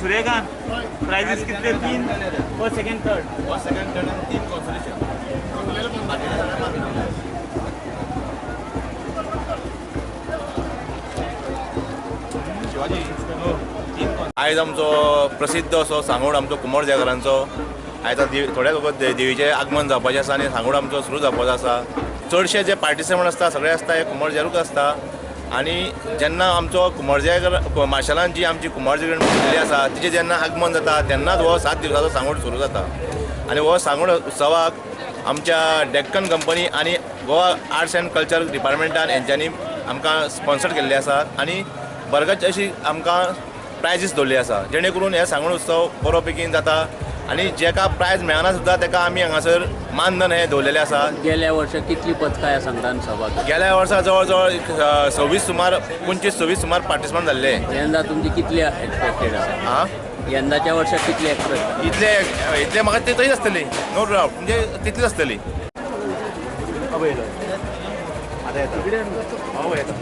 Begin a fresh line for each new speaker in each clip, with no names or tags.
Suryakant, prices कितले? 3 first, second, third.
First, second, third आणि 3 consolation. Shivaji आयज आमचो प्रसिद्ध असो सांगोड आमचो कुंभार जागरांचो आयज थोड्या वगत देवीचें आगमन जावपाचें आसा आनी सांगोड आमचो सुरू जावपाचो आसा. चडशे जे पार्टिसिपंट आसता सगळे आसता हे कुंभार जागरूक आसता आनी जेन्ना आमचो कुंभार जागर मार्शलान जी आमची कुंभार जागर म्हणिल्ली आसा तिचें जेन्ना आगमन जाता तेन्नाच हो 7 दिवसाचो सांगोड सुरू जाता आनी हो सांगोड उत्सवाक आमच्या डेक्कन कंपनी आनी गोवा आर्ट्स अँड कल्चर डिपार्टमेंटान हेंच्यांनी आमकां स्पॉन्सर केल्ले आसात आनी बरगच अशी आमकां प्रायजीस दवरली आसा जेणे करून हे सांगोड उत्सव बरो बेगीन जाता आनी जेका प्रायज मेळना सुद्दां तेका आमी हांगासर मानधन हें दवरलेलें आसा.
गेल्या वर्सा कितली पदकां ह्या सांगडान सहभाग?
गेल्या वर्सा जवळ जवळ 26 सुमार 25-26 सुमार पार्टिसिपंट जाल्ले.
यंदा तुमची कितली एक्सपेक्टेड आसा?
आं,
यंदाच्या वर्सा कितली एक्सपेक्ट?
इतले इतले म्हाका ते थंयच आसतली, नो डावट, म्हणजे तितलीच आसतली. आतां येता येता.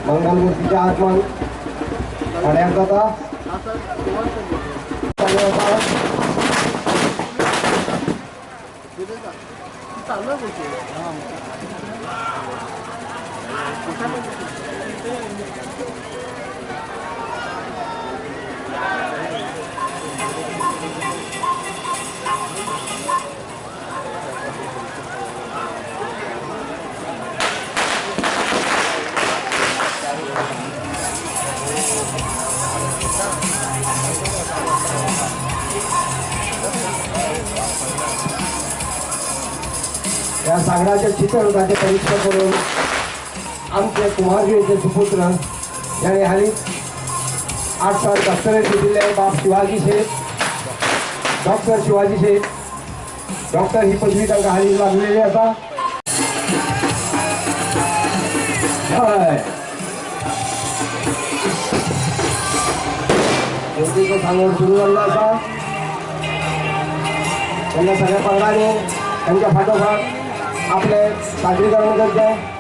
मंगलमूर्तीचें आगमन फोंड्याक जाता. ह्या सांगडाचे चित्ररथाचे परीक्षा करून आमचे कुंभारजुवेचे सुपुत्र जाणे हालींच 8 साल डॉक्टरेट घेतिल्ले बाब शिवाजी शेट, डॉक्टर शिवाजी शेट, डॉक्टर ही पदवी तांकां हालींच लागलेली आसा. हय, देवतेचो सांगोड सुरू जाल्लो आसा. तेन्ना सगळ्या पंगडांनी तांच्या फाटोफाट आपले सादरीकरण करचें.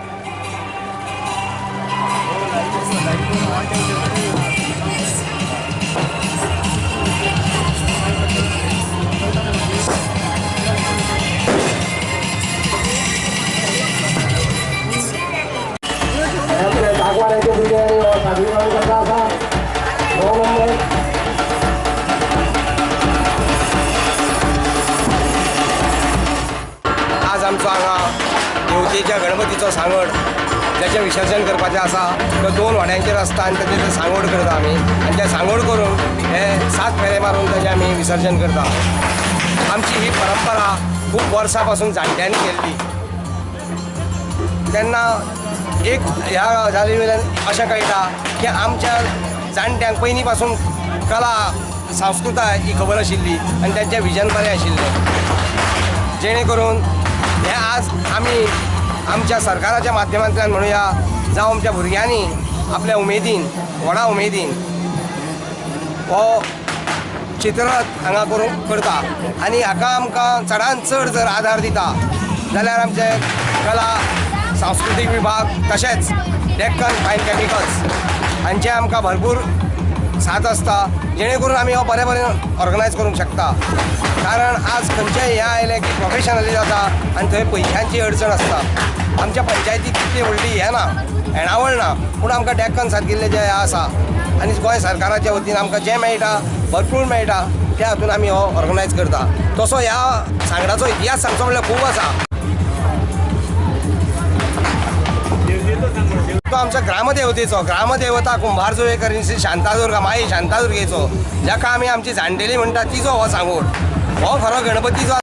आपले दागवाड्याचे भुरगे सादरीकरण करता आसा. 9 नंबर.
आज आमचो हांगा देवतेच्या गणपतीचो सांगड ज्याचें विसर्जन करपाचें आसा तो 2 वाड्यांचेर आसता आनी ताचें ते सांगोड करता आमी आनी ते सांगोड करून हे 7 फेरे मारून ताचें आमी विसर्जन करता. आमची ही परंपरा खूब वर्सां पासून जाणट्यांनी केल्ली. तेन्ना एक ह्या गजाली वयल्यान अशें कळटा की आमच्या जाणट्यांक पयलीं पासून कला संस्कृताय ही खबर आशिल्ली आनी तांचें विजन बरें आशिल्लें, जेणे करून हे आज आमी आमच्या सरकाराच्या माध्यमांतल्यान म्हणुया जावं आमच्या भुरग्यांनी आपल्या उमेदीन व्हडा उमेदीन हो चित्ररथ हांगा करूंक करता आनी हाका आमकां चडान चड जर आदार दिता जाल्यार आमचे कला सांस्कृतीक विभाग तशेंच डेक्कन फायन केमिकल्स हांचे आमकां भरपूर साथ आसता, जेणे करून आमी हो बरे बरें ऑर्गनायज करूंक शकता. कारण आज खंयचेय हें आयलें की प्रोफेशनली जाता आनी थंय पयशांची अडचण आसता. आमच्या पंचायतीक तितली व्हडली हें ना, येणावळ ना, पूण आमकां डेक्कन सारकिल्लें जें हें आसा आनी गोंय सरकाराच्या वतीन आमकां जें मेळटा भरपूर मेळटा त्या हातून आमी हो ऑर्गनायज करता. तसो ह्या सांगडाचो इतिहास सांगचो म्हणल्यार खूब आसा. तो आमच्या ग्रामदेवतेचो, ग्रामदेवता कुंभारजुवेकर श्री शांतादुर्गा, माई शांतादुर्गेचो, जाका आमी आमची जाणटेली म्हणटा तिचो हो सांगोड. हो खरो गणपतीचो.